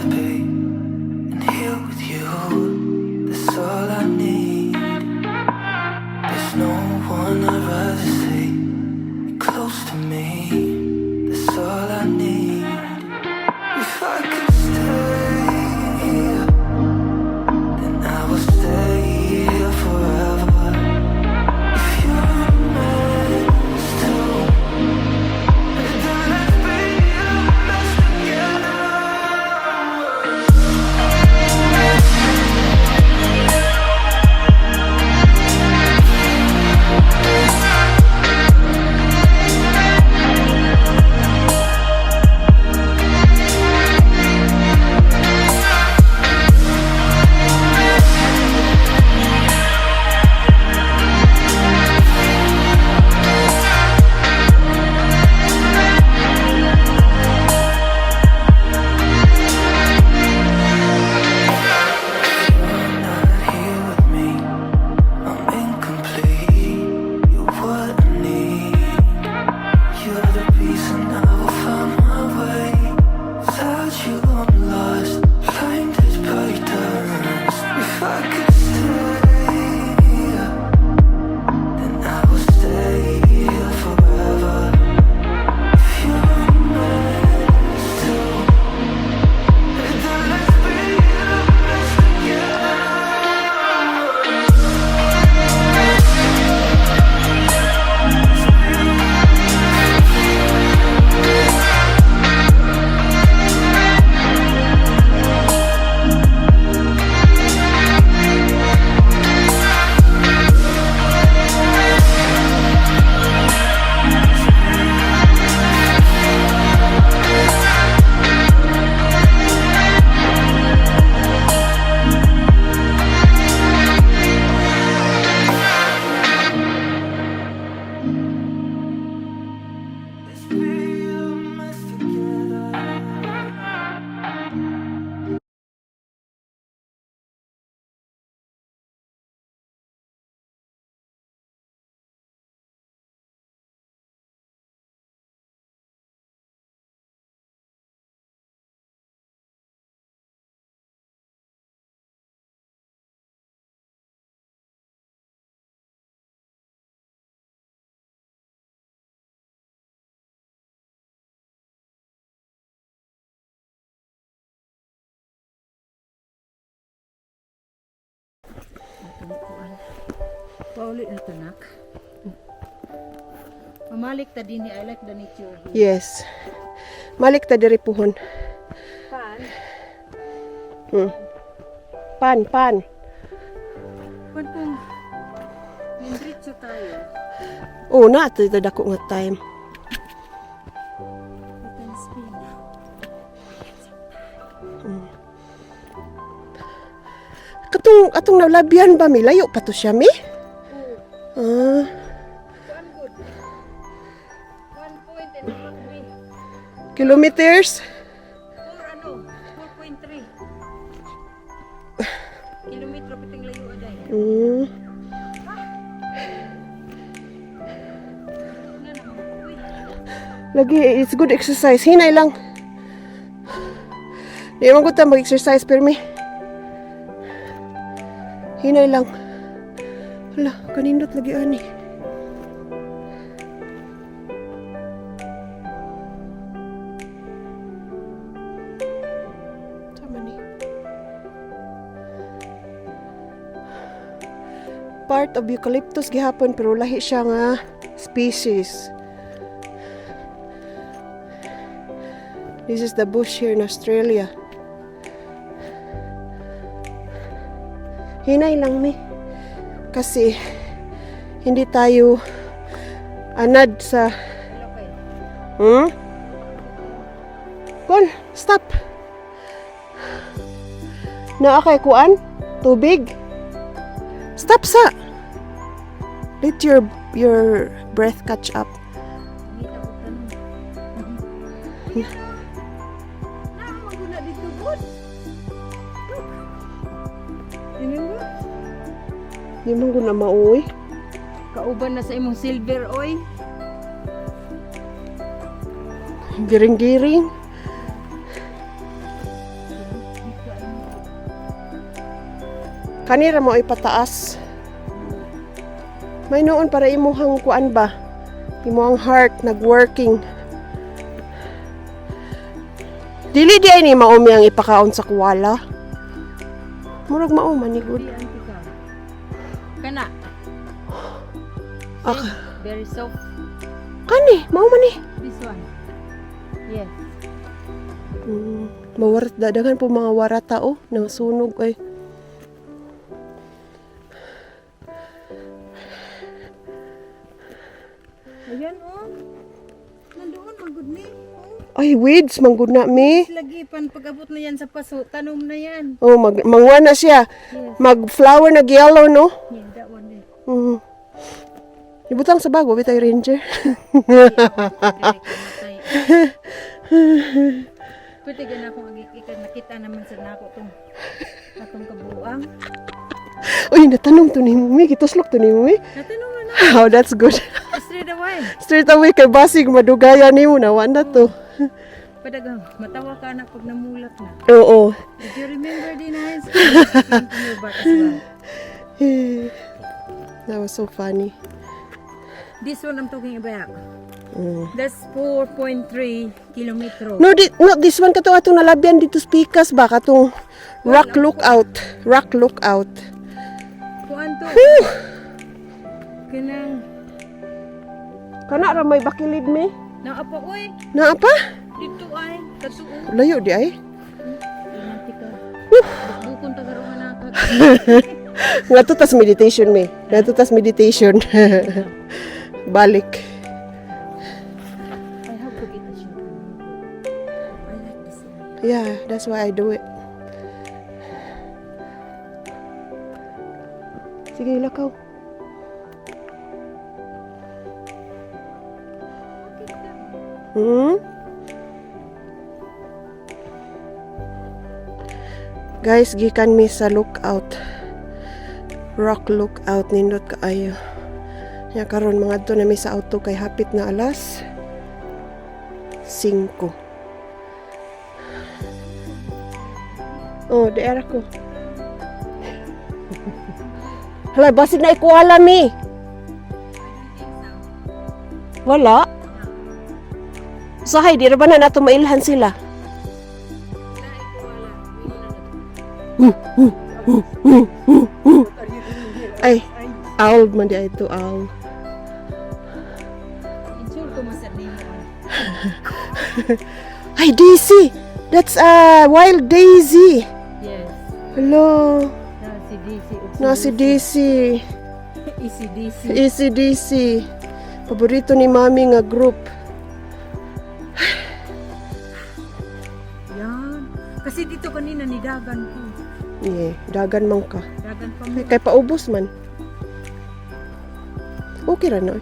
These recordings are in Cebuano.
Rather be than here with you. That's all I need. There's no one I'd rather see close to me. That's all I need. If I could stay here, then I will stay here forever. If you're a mess too, then let's be a mess together. You're not here with me, I'm incomplete. You're what I need. You're the peace, and I will find my way. Without you, I'm lost, blinded by dust. If I could stay here, then I will stay here forever. If you're a mess too, then let's be a mess together. Let's be a mess together. Pauli na tanak. Mamalik ta din, I like the nature here. Yes. Malik ta diri puhon. Pan. Pan, pan. Pan kung nindritso tayo. Oh, na ato ito dako nga time. We can spin. Katong atong nalabyan ba mi layo pa to siya mi? Ah, One good. 1 point and a half me. Kilometers? Four ano? 4.3. Kilometro piting layo aday. Na naman. Uy. Lagi, it's good exercise. Hinay lang. Di man gud ta mag-exercise pero mi. Hinay lang. Hala, kanindot lagi ani. Tama ni. Part of eucalyptus gihapon pero lahi siya nga species. This is the bush here in Australia. Hinay lang mi. Kasi hindi tayo anad sa. Okay. Kon, stop. Naa kay kuan? Tubig? Stop sa. Let your breath catch up. Ngita ko tanong. Naa dito good. Look. Tingnan mo. Di man ko na mauwi. Kauban na sa imong silver oy. Giring-giring. Kanira mo ay pataas. May noon para imuhang kuan ba? Imuhang heart nagworking. Dili di ay ni maumi ang ipakaon sa koala. Murag mao man ni gud. Di anti ka. Kana. Ah. See? Very soft. Kani, mao man ni. This one. Yes. Mawarat daghan po mga warata oh, nang sunog ay. Ayan oh. Nandoon magud ni. Oh. Ay, weeds man gud na mi. Lagi pan pag-abot na yan sa paso, tanom na yan. Oh, mag mangwa na siya. Yes. Mag flower nag yellow, no? Yeah, that one eh. Ibutang sa bago, bitay ranger. Direct matay. Pwede gana akong agikikan nakita naman sa nako tong atong kabuang. Uy, natanong to ni Mumi. Gituslok to ni Mumi. Natanong na na. Oh, that's good. Straight away. Straight away kay basig madugaya nimo na wala to. Padagang matawa ka na pag namulat na. Oo. Did you remember din high school? Came to your back as well. That was so funny. This one I'm talking about. That's 4.3 kilometro. No, di, not this one kato atong nalabyan dito sa Pikas ba katong Rock Lookout. Rock Lookout. Kuan to? Kanang Kana ra may bakilid mi. naapa oy. Naa pa? Dito ay katuo. Layo di ay. Inanti ka. Bukon tagarungan na ka. Nga to tas meditation mi. Nga to tas meditation. Balik. I have to get a shot. I like this area. Yeah, that's why I do it. Sige, lakaw. Guys, gikan mi sa lookout. Rock lookout nindot kaayo. Nya karon mga na mi sa auto kay hapit na alas 5. Oh, di era ko. Hala, basig na ikuala mi. Wala. Sahay, di ra ba na nato mailhan sila? Ay, owl man di ay ito, owl. Insulto man sa nimo. Ay, Daisy! That's a wild daisy. Yes. Hello. Na si DC ug Na si Daisy. Easy DC. Easy DC. Paborito ni Mami nga group. Yan. Kasi dito kanina ni dagan ko. Yeah, dagan man ka. Dagan pa mo. Kay, kay paubos man. Okay ra na.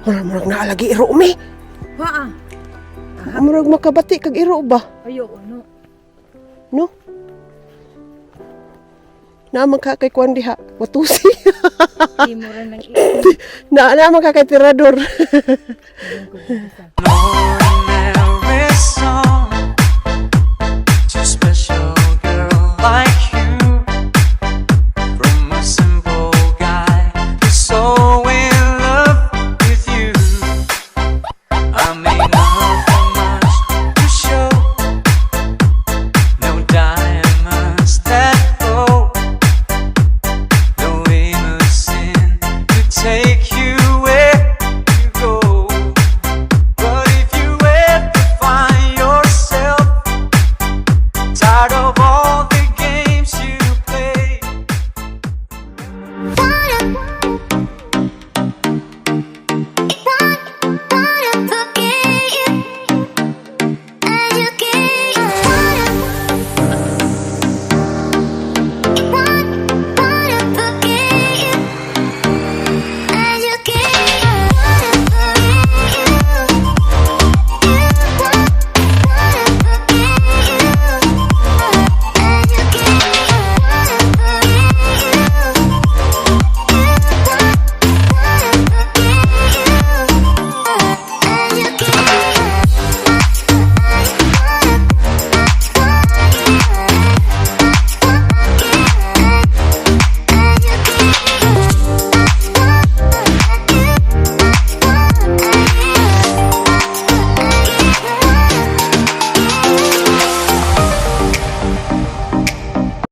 Murag murag naalagi iro mi. Waa. Murag makabati kag iro ba? Ayo ano. No? Naman ka kay kuan diha, watusi. Di mo ra nang Na naman ka kay tirador. Ordinary song.